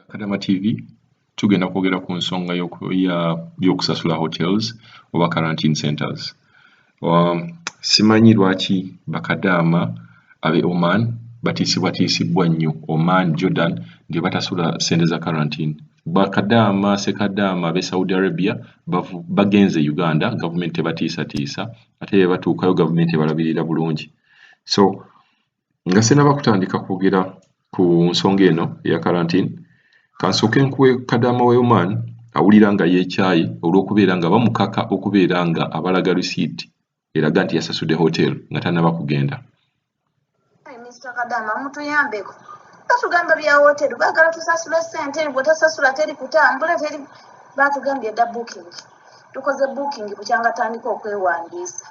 Kadama TV, tugenda kwogera ku nsonga y'okusasula hotels oba quarantine centers. Simanyi lwaki bakadaama ab'e Oman batiisibwatiisibwa nnyo, Oman, Jordan, nti batasula ssente za quarantine. Bakadaama, ssekadaama ab'e Saudi Arabia bagenze Uganda, gavumenti tebatiisatiisa, ate bwe batuukayo gavumenti ebalabirira bulungi. So nga sinnaba kutandika kwogera ku nsonga eno eya quarantine, kansooke nkuwe kadaama w'e Oman awulira nga yeekyaye olw'okubeera nga bamukaka okubeera nga abalaga receipt eraga nti yasasudde hotel nga tannaba kugenda. Mr. Kadama, mutuyambeko. Batugamba bya hoteri, baagala tusasule ssente, bwetasasula teri kutambula, teri. Batugambye dda booking, tukoze booking bukyanga tandika okwewandiisa.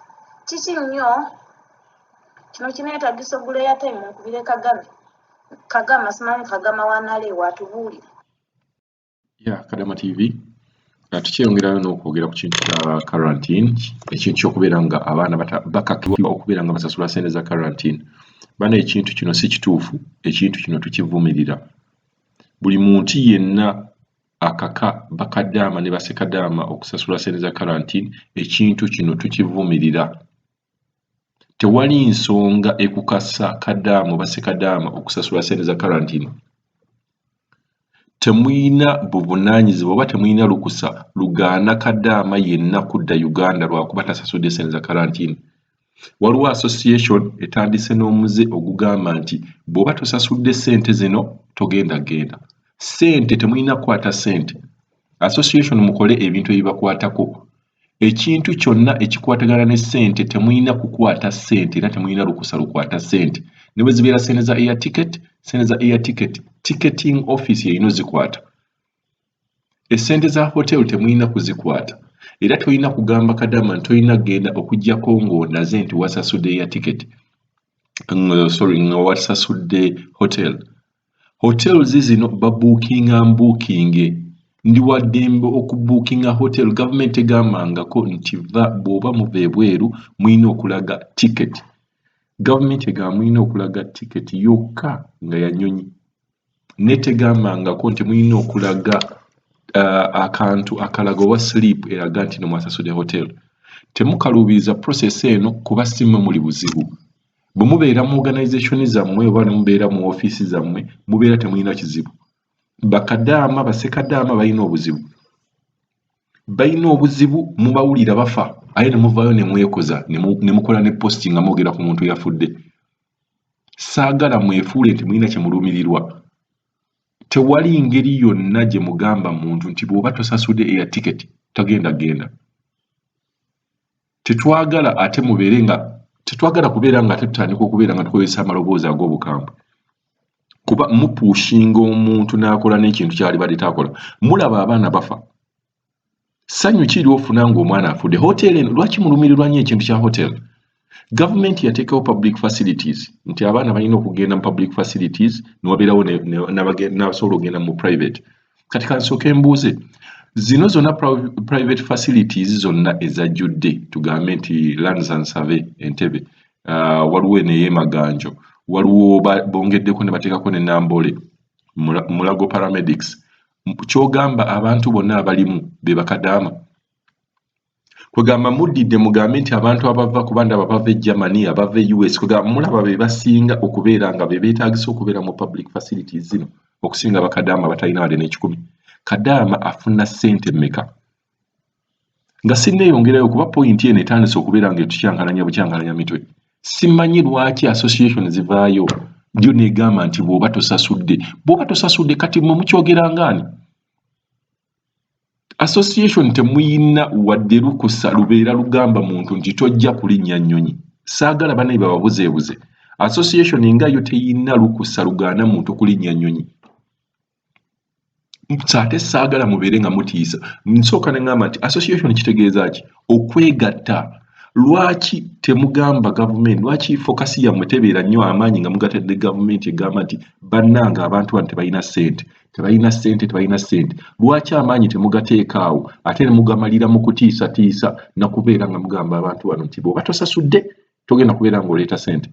Kiki nnyo kino? Kineetagisa ogula airtime nkubire Kagame, Kagama, simanyi Kagama wanaleewo atubuulire. Ya Kadama TV, tukyeyongerayo n'okwogera ku kintu kya quarantine, ekintu ky'okubeera nga abaana bakakibwa okubeera nga basasula ssente za quarantine. Bana, ekintu kino si kituufu, ekintu kino tukivumirira. Buli muntu yenna akaka bakadaama ne basekadaama okusasula ssente za quarantine, ekintu kino tukivumirira. Tewali nsonga ekukasa kadaama oba ssekadaama okusasula ssente za quarantine. Temuyina buvunaanyizibwa oba temuyina lukusa lugaana kadaama yenna kudda Uganda lwakuba tasasudde ssente za quarantine. Waliwo association etandise n'omuze ogugamba nti bw'oba tosasudde ssente zino togenda genda. Ssente temulina kukwata ssente. Association mukole ebintu ebibakwatako. Ekintu kyonna ekikwatagana ne ssente temulina kukwata ssente era temulina lukusa lukwata ssente. Ne bwe zibeera ssente za air ticket, ssente za air ticket, ticketing office y'erina ozikwata. Essente za hotel temulina kuzikwata. Era tolina kugamba kadaama nti tolina kugenda okuggyako ng'ondaze nti wasasudde air ticket. Sorry, nga wasasudde hotel. Hotels zino babuukinga mbuukinge. Ndi wa ddembe okubuukinga hotel, gavumenti tegambangako nti va bw'oba muva ebweru mulina okulaga ticket. Gavumenti egamba mulina okulaga ticket yokka nga ya nnyonyi. Naye tegambangako nti mulina okulaga akantu akalaga oba slip eraga nti no mwasasudde hotel. Temukaluubiriza process eno kuba si mmwe muli buzibu. Bwe mubeera mu organization zammwe oba ne mubeera mu ofiisi zammwe mubeera temulina kizibu. Bakadaama, bassekadaama balina obuzibu. Balina obuzibu, mubawulira bafa aye ne muvaayo ne mwekoza ne mukola ne post nga mwogera ku muntu eyafudde. Saagala mwefuule nti mulina kye mulumirirwa. Tewali ngeri yonna gye mugamba muntu nti bw'oba tosasudde air ticket togenda genda. Tetwagala ate mubeere nga tetwagala kubeera nga ate tutandika okubeera nga tukozesa amaloboozi ag'obukambwe. Kuba mupuushinga omuntu n'akola n'ekintu ky'alibadde takola. Mulaba abaana bafa. Ssanyu ki ly'ofuna ng'omwana afudde? Hotel eno lwaki mulumirirwa nnyo ekintu kya hotel? Gavumenti yateekawo public facilities nti abaana balina okugenda mu public facilities ne wabeerawo n'abasobola okugenda mu private. Kati kansooke mbuuze, zino zonna private facilities zonna ezajjudde, tugambe nti Lands and Survey Entebbe, waliwo eno ey'e Maganjo, waliwo bongeddeko ne bateekako ne Namboole, Mulago Paramedics. Ky'ogamba abantu bonna abalimu be bakadaama? Kwegamba muddidde mugambe nti abantu abava, kuba ndaba bava e Germany, abava e US, kwegamba mulaba be basinga okubeera nga be beetaagisa okubeera mu public facilities zino okusinga bakadaama abatalina wadde n'ekikumi. Kadaama afuna ssente mmeka? Nga sinneeyongerayo kuba point eno etandise okubeera nga etukyankalanya bukyankalanya mitwe. Simanyi lwaki association zivaayo yo n'egamba nti bw'oba tosasudde, bw'oba tosasudde. Kati mmwe mukyogera ng'ani? Association temuyina wadde lukusa lubeera lugamba muntu nti tojja kulinnya nnyonyi. Saagala bannaye bababuzeebuze. Association nga yo teyina lukusa lugaana muntu kulinnya nnyonyi. Ate saagala mubeere nga mutiisa. Nsooka ne ŋŋamba nti association kitegeeza ki? Okwegatta. Lwaki temugamba gavumenti? Lwaki focus yammwe tebeera nnyo amaanyi nga mugatadde gavumenti egamba nti bannange abantu bano tebalina ssente, tebalina ssente, tebalina ssente? Lwaki amaanyi temugateeka awo ate ne mugamalira mu kutiisatiisa nakubeera nga mugamba abantu bano nti bw'oba tosasudde togenda kubeera ng'oleeta ssente,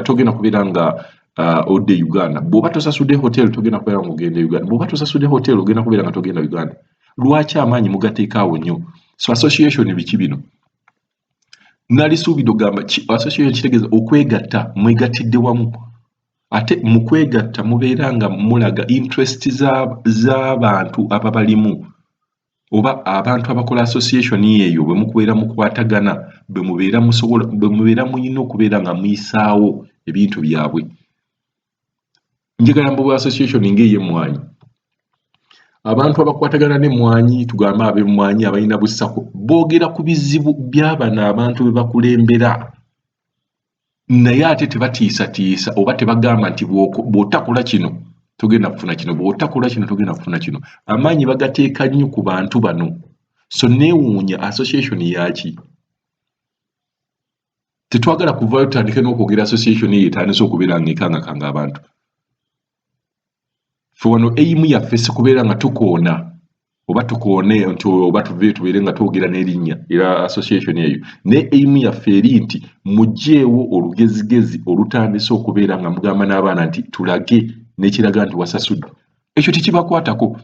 togenda kubeera nga Odde Uganda. Bw'oba tosasudde hotel, togenda kubeera ng'ogenda Uganda. Bw'oba tosasudde hotel, ogenda kubeera nga togenda Uganda. Lwaki amaanyi mugateeka awo nnyo? So association biki bino? Nalisuubidde okugamba association kitegeeza okwegatta, mwegattidde wamu. Ate mu kwegatta mubeera nga mulaga interest z'abantu ababalimu oba abantu abakola association eyo. Bwe mukubeera mukwatagana, bwe mubeera musobola, bwe mubeera muyina okubeera nga muyisaawo ebintu byabwe. Njagala mbu association ng'ey'emmwanyi, abantu abakwatagana n'emmwanyi, tugambe ab'emmwanyi abalina busako, boogera ku bizibu by'abano abantu be bakulembera, naye ate tebatiisatiisa oba tebagamba nti bw'otakola kino togenda kufuna kino, bw'otakola kino togenda kufuna kino. Amaanyi bagateeka nnyo ku bantu bano. So neewuunya association yaki. Tetwagala kuvaayo tutandike n'okwogera association eyo etandise okubeera nga ekangakanga abantu. Ffe wano aim yaffe si kubeera nga tukoona oba tukoone nti oba tuve tubeere nga twogera n'erinnya era association eyo, naye aim yaffe eri nti muggyeewo olugezigezi olutandise okubeera nga mugamba n'abaana nti tulage n'ekiraga nti wasasudde. Ekyo tekibakwatako.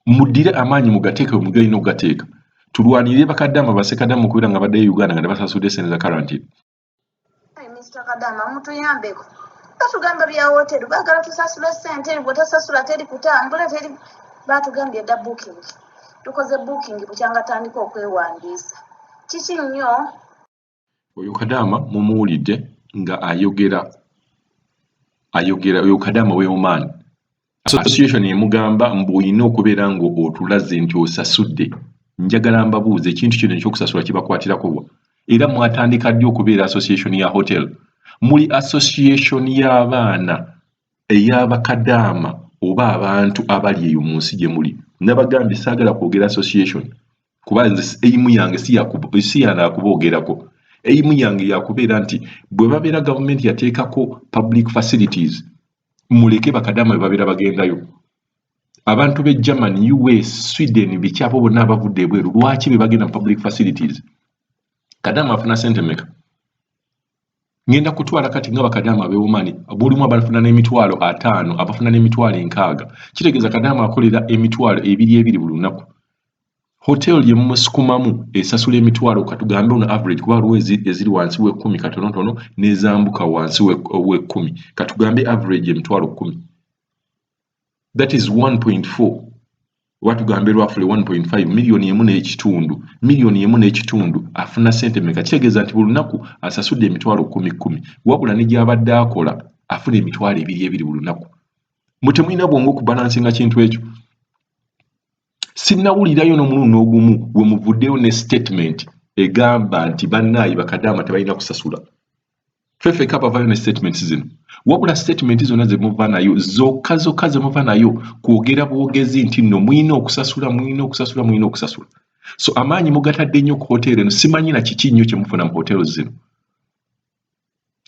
Muddire amaanyi mugateeke we mugalina okugateeka, tulwanirire bakaddaama, basekaddaama okubeera nga baddeyo Uganda nga tebasasudde sente za quarantine. Mr Kadama, mutuyambeko. Batugamba bya hoteri, baagala tusasule ssente, bwetasasula teri kutambula, teri. Batugambye dda booking, tukoze booking bukyanga tandika okwewandiisa. Kiki nnyo? Oyo Kadaama mumuwulidde nga ayogera, ayogera. Oyo Kadaama we Oman association emugamba mbu olina okubeera nga otulaze nti osasudde. Njagala mbabuuze, ekintu kino ekyokusasula kibakwatirako wa? Era mwatandika ddi okubeera association ya hotel? Muli association y'abaana ey'abakadaama oba abantu abali eyo mu nsi gye muli? Nabagambye saagala kwogera association kuba nze aim yange si yanakuboogerako. Aim yange yakubeera nti bwe babeera gavumenti yateekako public facilities, muleke bakadaama bwe babeera bagendayo. Abantu b'e Germany, US, Sweden, biki, abo bonna abavudde ebweru, lwaki be bagenda mu public facilities? Kadaama afuna sente meka? Ngenda kutwala kati nga bakadaama ab'e Oman bulimu abafuna n'emitwalo 50, abafuna n'emitwalo 60. Kitegeeza kadaama akolera 20,000 buli lunaku. Hotel gye mumusukumamu esasula emitwalo, katugambe ono average, kuba waliwo eziri wansi w'ekkumi katonotono n'ezambuka wansi w'ekkumi, katugambe average 100,000, that is 1.4 oba tugambe roughly 1.5 miliyoni, emu n'ekitundu, miliyoni 1.5. Afuna sente meka? Kitegeeza nti buli lunaku asasudde 10,000 10, wabula ne gy'abadde akola afuna 20,000 buli lunaku. Mwe temulina bwongo okubalansinga kintu ekyo. Sinnawulirayo n'omulundi n'ogumu we muvuddeyo ne statement egamba nti bannaayi bakadaama tebalina kusasula. Ffekka abavaayo ne statements zino, wabula statement zonna ze muva nayo, zokka zokka ze muva nayo kwogera bwogezi nti nno mulina okusasula, mulina okusasula, mulina okusasula. So amaanyi mugatadde nnyo ku hoteeri eno. Simanyi na kiki nnyo kye mufuna mu hotels zino.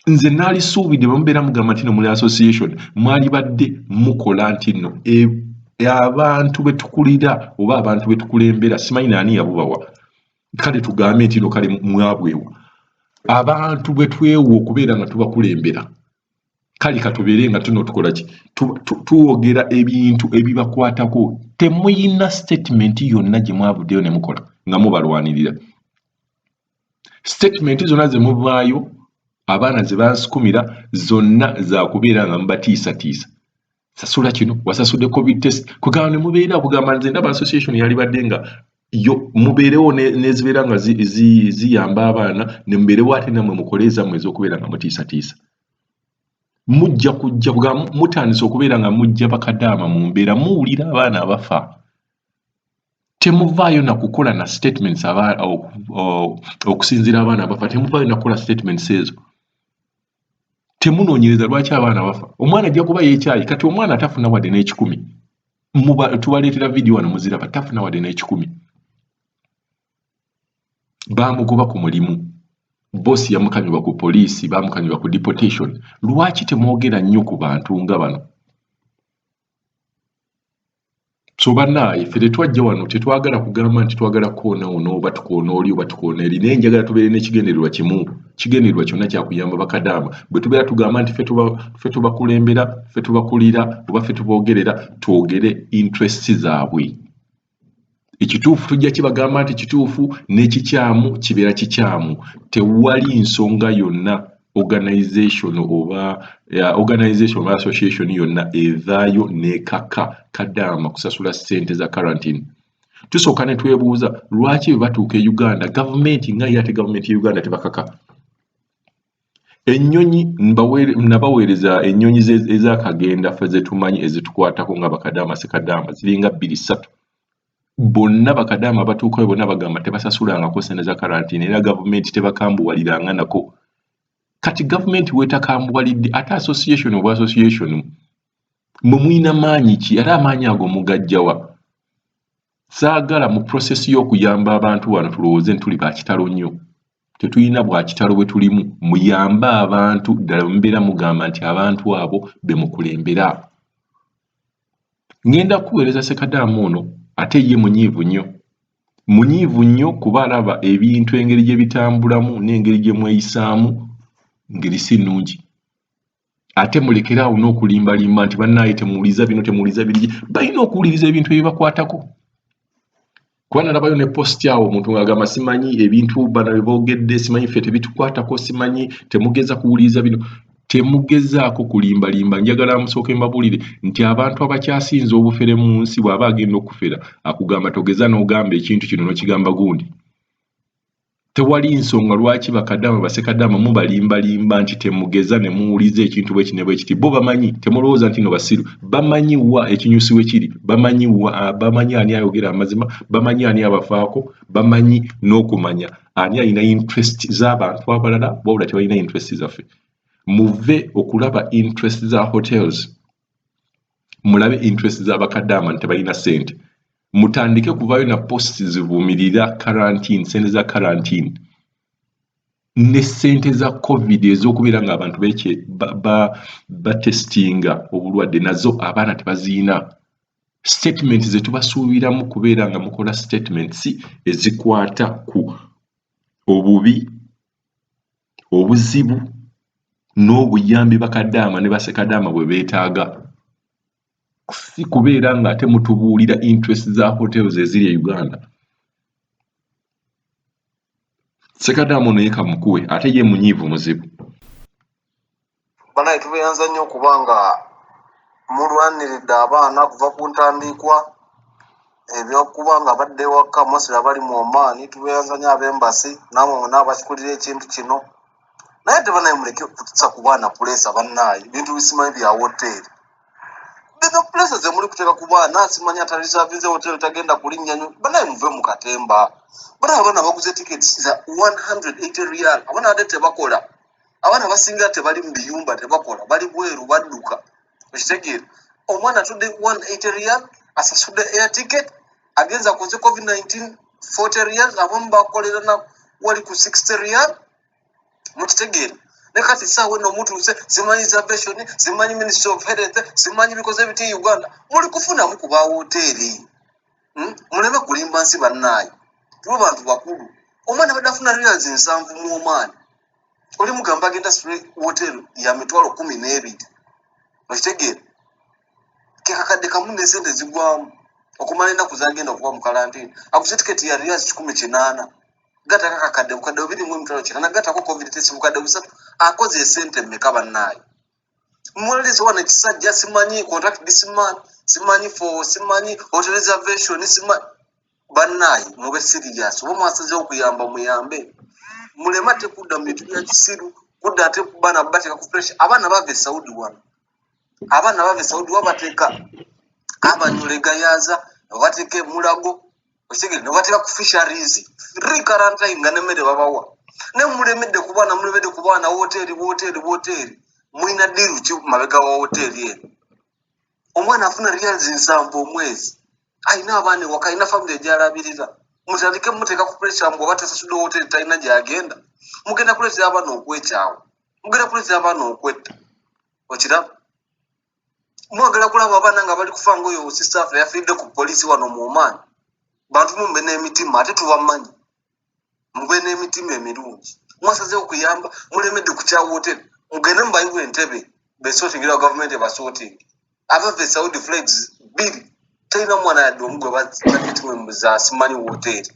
Nze naalisuubidde bwe mubeera mugamba nti no muli association, mwalibadde mukola nti nno abantu be tukulira oba abantu be tukulembera, simanyi naani yabubawa, kale tugambe nti no kale mwabwewa abantu bwe twewa okubeera nga tubakulembera, kale katubeere nga tuno tukola ki, tuwogera ebintu ebibakwatako. Temuyina statement yonna gye mwavuddeyo ne mukola nga mubalwanirira. Statement zonna ze muvaayo, abaana ze bansukumira, zonna zakubeera nga mubatiisatiisa, sasula kino, wasasudde COVID test, kugamba ne mubeera kugamba. Nze ndaba association yalibadde nga yo mubeerewo nezibeera nga ziyamba abaana, ne mubeerewo ate nammwe mukole ezammwe ez'okubeera nga mutiisatiisa. Mujja kujja kugamba mutandise okubeera nga mujja bakadaama mu mbeera, muwulira abaana abafa, temuvaayo na kukola na statements okusinziira abaana abafa, temuvaayo na kukola statements ezo. Temunoonyereza lwaki abaana bafa. Omwana ajja kuba yeekyayi kati, omwana atafuna wadde n'ekikumi. Tubaleetera vidiyo wano muziraba, tafuna wadde n'ekikumi. Bamugoba ku mulimu, bosi yamukanyuga ku poliisi, bamukanyuga ku deportation. Lwaki temwogera nnyo ku bantu nga bano? So bannaaye, ffe tetwajja wano, tetwagala kugamba nti twagala kukoona ono oba tukoona oli oba tukoona eri, naye njagala tubeere n'ekigendererwa kimu. Kigendererwa kyonna kyakuyamba bakadaama. Bwe tubeera tugamba nti ffe tubakulembera, ffe tubakulira oba ffe tuboogerera, twogere interest zaabwe. Ekituufu tujja kibagamba nti kituufu, n'ekikyamu kibeera kikyamu. Tewali nsonga yonna organization oba organization oba association yonna evaayo n'ekaka kadaama kusasula ssente za quarantine. Tusooka ne twebuuza lwaki bwe batuuka e Uganda, gavumenti nga ye ate gavumenti ya Uganda tebakaka. Ennyonyi nabaweereza ennyonyi ezakagenda ffe zetumanyi ezitukwatako nga bakadaama sekadaama ziringa bbiri ssatu. Bonna bakadaama abatuukayo bonna bagamba tebasasulangako ssente za quarantine, era gavumenti tebakambuwaliranga nako. Kati gavumenti weetakambuwalidde, ate association oba association mwe mulina maanyi ki? Ate amaanyi ago mugajjawa? Saagala mu process y'okuyamba abantu wano tulowooze nti tuli bakitalo nnyo. Tetulina bwakitalo bwe tulimu. Muyambe abantu ddala bwe mubeera mugamba nti abantu abo be mukulembera. Ŋŋenda kuweereza Ssekadaama ono, ate ye munyiivu nnyo. Munyiivu nnyo kuba alaba ebintu engeri gye bitambulamu n'engeri gye mweyisaamu ngeri si nnungi. Ate mulekere awo n'okulimbalimba nti bannaaye temuwuliriza bino, temuwuliriza biri. Balina okuwuliriza ebintu ebibakwatako. Kuba nalabayo ne post awo omuntu ng'agamba simanyi ebintu bano bye boogedde, simanyi ffe tebitukwatako, simanyi temugeza kuwuliriza bino. Temugezaako kulimbalimba. Njagala musooke mbabuulire nti abantu abakyasinze obufere mu nsi, bw'aba agenda okufera akugamba togeza n'ogamba ekintu kino n'okigamba gundi. Tewali nsonga lwaki bakadaama basekadaama mubalimbalimba nti temugeza ne muwuliza ekintu bwe kino bwe kiti. Bo bamanyi, temulowooza nti no basiru. Bamanyi wa ekinyusi we kiri, bamanyi wa, bamanyi ani ayogera amazima, bamanyi ani abafaako, bamanyi n'okumanya ani alina interest z'abantu abalala wabula tebalina interest zaffe. Muve okulaba interest za hotels, mulabe interest z'abakadaama nti tebalina ssente. Mutandike kuvaayo na post zivumirira quarantine, ssente za quarantine ne ssente za covid ez'okubeera ng'abantu batestinga obulwadde, nazo abaana tebaziyina. Statement ze tubasuubiramu kubeera nga mukola statements ezikwata ku obubi, obuzibu n'obuyambi bakadaama ne basekadaama bwe beetaaga, si kubeera ng'ate mutubuulira interest za hotels eziri e Uganda. Ssekadaama ono ye kamukuwe, ate ye munyiivu muzibu. Banaye tubeyanza nnyo okuba nga mulwaniridde abaana kuva ku ntandikwa ebyokuba nga badde ewaka mostly abali mu Oman. Tubeyanza nnyo ab'embasi namwe mwena abakikulira ekintu kino, naye ate banaye muleke kutusa ku baana puleesa. Bannaaye bintu bisimanyi bya woteeri bino, puleesa zemuli kuteeka ku baana, simanyi atalisavinze woteeri tagenda kulinnya nyo. Banaye muve mu katemba. Banaye abaana baguze tickets za 180 riyal, abaana ate tebakola, abaana basinga tebali mu biyumba, tebakola, bali bweru badduka. Okitegeera, omwana atudde 180 riyal, asasudde air ticket, agenza akoze covid-19 40 riyal, abamu bakolera na wali ku 60 riyal. Mukitegeera, ne kati saawa eno mutuuse simanyi reservation, simanyi ministry of health, simanyi bikoze biti e Uganda. Muli kufunamu ku ba woteeri, Muleme kulimba nsi bannaaye, tube bantu bakulu. Omwana abadde afuna riyals 70 mu Omaani, oli mugamba agenda sule woteeri ya 120,000. Okitegeera, kekakadde kamu nesente zigwamu okumala ennaku zagenda okuba mu kalantini. Aguze tiketi ya riyals 180, gatako akakadde bukadde bubiri mu emitwalo kinaana, gatako covid test bukadde 300, akoze esente mmeka bannaaye? Mwalese wano ekisajja simanyi contact this man, simanyi for, simanyi hotel reservation, simanyi. Bannaaye mube serious, oba mwasazeewo okuyamba muyambe, muleme ate kudda mu bintu bya kisiru, kudda ate baana bateeka ku pressure. Abaana bava e Saudi wano, abaana bava e Saudi wabateeka abanyula egayaza, nebateeka emulago, okitegeera, nebateeka ku fisheries free quarantine nga nemmere babawa. Naye mulemedde ku baana, mulemedde ku baana. Woteeri, woteeri, woteeri, mulina deal ki mabega wa woteeri eno? Omwana afuna riyals 70 omwezi, alina abaana ewaka, alina family egyalabirira. Mutandike muteeka ku pressure mbu oba tasasudde woteeri talina gyagenda. Mugenda kuleetera abaana okwekyawa, mugenda kuleetera abaana okwetta. Okiraba, mwagala kulaba abaana nga bali kufa ngaoyo sister waffe yafiiridde ku poliisi wano mu Oman. Bantu mumbe n'emitima, ate tubamanyi, mube n'emitima emirungi. Mwasazeewo kuyamba, mulemedde ku kya woteri. Mugende mubayiwe entebe besortingira, gavumenti ebasorting. Abava e Saudi, flights bbiri, talina mwana yadde omu gwe batimwemuza simanyi woteri.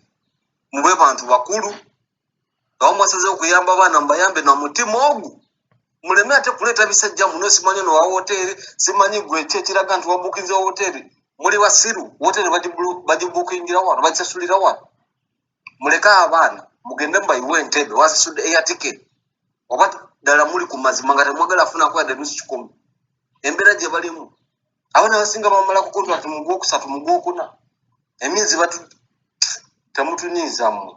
Mube bantu bakulu, nga mwasazeewo kuyamba abaana, mubayambe na mutima ogu. Muleme ate kuleeta bisajja muno, simanyi ono wa woteri, simanyi gwe ki ekiraga nti wabuukinze woteri. Muli basiru? Woteri bagibuukingira wano, bagisasulira wano. Muleke abaana, mugende mubayiwe entebe. Wasasudde air ticket, oba ddala muli ku mazima nga temwagala funako yadde nusu kikumi, embeera gye balimu abaana abasinga bamalako contract mu gwokusatu, mu gwokuna, emyezi batu. Temutunyiiza mmwe.